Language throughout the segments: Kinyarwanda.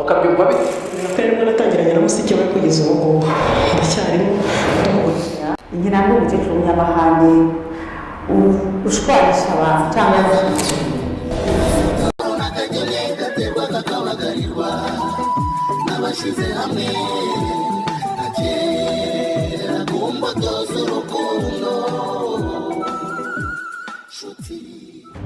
Bakabyumva bite? Akarere nibwo natangiranye na Musekeweya kugeza ubu ngubu ndacyarimo. Ngira ngo umukecuru w'umunyamahane ushwanisha abantu cyangwa Akageni gaterwa kakabagarirwa n'abashyize hamwe na kera ku mbuto z'urukundo. Nshuti.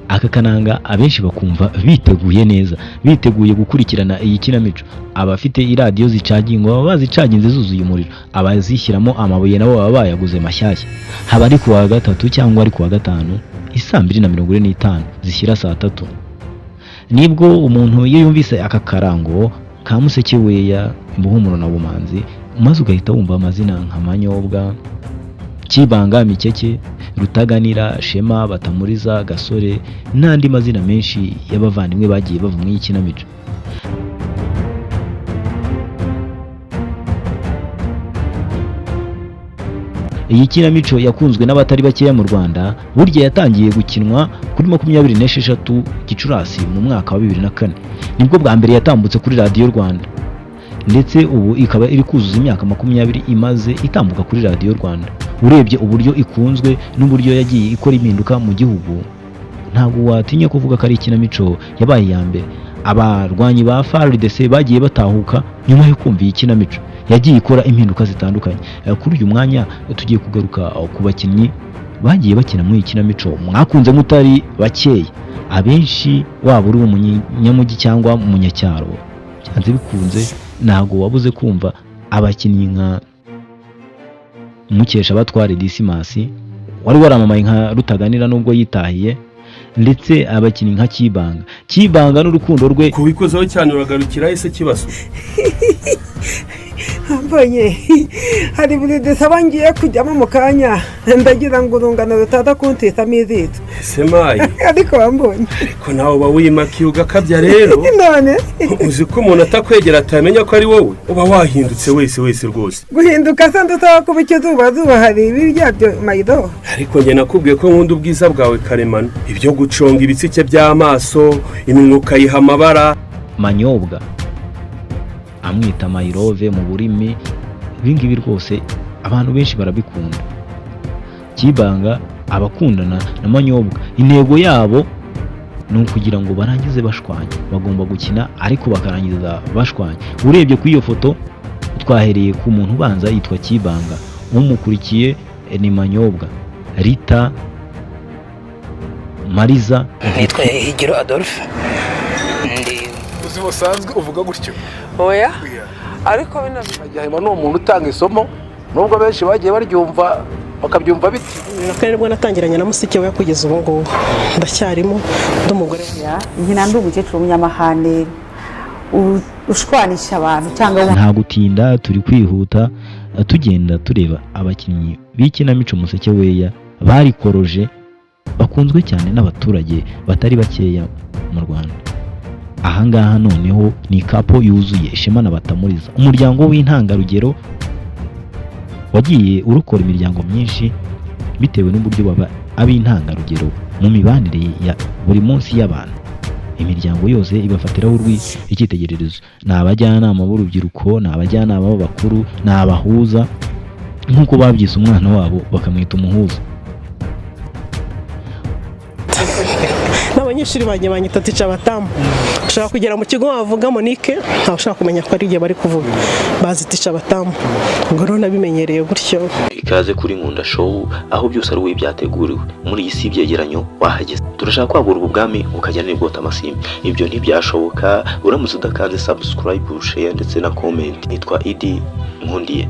Aka kananga abenshi bakumva biteguye neza, biteguye gukurikirana iyi kinamico. Abafite iradiyo zicagingwa baba bazicaginze zuzuye umuriro, abazishyiramo amabuye nabo baba bayaguze mashyashya. Haba ari ku wa gatatu cyangwa ari ku wa gatanu, isaa 2:45 zishyira saa 3, nibwo umuntu iyo yumvise aka karango ka Musekeweya, Buhumuro na Bumanzi, maze ugahita wumva amazina nka Manyobwa, Kibanga, Mikeke, Rutaganira, Shema, Batamuriza, Gasore n'andi mazina menshi y'abavandimwe bagiye bava muri iyi kinamico. Iyi kinamico yakunzwe n'abatari bakeya mu Rwanda. Burya yatangiye gukinwa kuri 26 Gicurasi mu mwaka wa 2004, nibwo bwa mbere yatambutse kuri Radiyo Rwanda, ndetse ubu ikaba iri kuzuza imyaka 20 imaze itambuka kuri Radiyo Rwanda. Urebye uburyo ikunzwe n'uburyo yagiye ikora impinduka mu gihugu, ntabwo watinya kuvuga ko ari ikinamico yabaye iya mbere. Abarwanyi ba FARDC bagiye batahuka nyuma yo kumva iyi kinamico yagiye ikora impinduka zitandukanye. Kuri uyu mwanya tugiye kugaruka ku bakinnyi bagiye bakina muri iyi kinamico mwakunze mutari bakeya. Abenshi, waba uri umunyamujyi cyangwa umunyacyaro, byanze bikunze ntabwo wabuze kumva abakinnyi nka Mukesha Batware Disimasi wari waramamaye nka Rutaganira nubwo yitahiye, ndetse abakinnyi nka Kibanga, Kibanga n'urukundo rwe. Kubikozaho cyane uragarukira ese kibazo? Mbonye hari buri dusaba ngiye kujyamo mu kanya, ndagira ngo urungano rutaza kuntitamo izito. Ese mayi? Ariko wambonye. Ariko nawe uba wimakiye ugakabya rero. None? Uzi ko umuntu atakwegera atamenya ko ari wowe? Uba wahindutse wese wese rwose. Guhinduka se ndusaba kuba ikizuba zuba hari ibi byabyo mayido? Ariko njye nakubwiye ko nkunda ubwiza bwawe karemano, ibyo guconga ibitsike by'amaso, iminwa ukayiha amabara. Manyobwa amwita Mayirove mu burimi, ibingibi rwose abantu benshi barabikunda. Kibanga abakundana na Manyobwa, intego yabo ni ukugira ngo barangize bashwanye. Bagomba gukina ariko bakarangiza bashwanye. Urebye kuri iyo foto, twahereye ku muntu ubanza yitwa Kibanga, umukurikiye ni Manyobwa, Rita, Mariza. Nitwa Higiro Adolphe, ndi Ubuzima busanzwe uvuga gutyo? Oya, ariko bino Gahima ni umuntu utanga isomo, nubwo benshi bagiye baryumva bakabyumva biti. Akarere nibwo natangiranye na Musekeweya kugeza ubu ngubu ndacyarimo, ndi umugore. Nkina ndi umukecuru w'umunyamahane ushwanisha abantu cyangwa Nta gutinda, turi kwihuta tugenda tureba abakinnyi b'ikinamico Musekeweya barikoroje, bakunzwe cyane n'abaturage batari bakeya mu Rwanda. Ahangaha noneho ni couple yuzuye, Shema na Batamuriza, umuryango w'intangarugero wagiye urokora imiryango myinshi bitewe n'uburyo baba ab'intangarugero mu mibanire ya buri munsi y'abantu. Imiryango yose ibafatiraho icyitegererezo. Ni abajyanama b'urubyiruko, ni abajyanama b'abakuru, ni abahuza, nk'uko babyise umwana wabo bakamwita Umuhuza. N'abanyeshuri banjye banyita tica batamu. Ushobora kugera mu kigo wavuga Monique, ntawe ushobora kumenya ko ari igihe bari kuvuga, bazi tica batamu. Ubwo rero nabimenyereye gutyo. Ikaze kuri Nkunda Show, aho byose ari wowe byateguriwe. Muri iyi si y'ibyegeranyo wahageze. Turashaka kwagura ubu bwami ukajya n'ibwota amasimbi. Ibyo ntibyashoboka uramutse udakanze subscribe, share ndetse na comment. Nitwa Idi Nkundiye.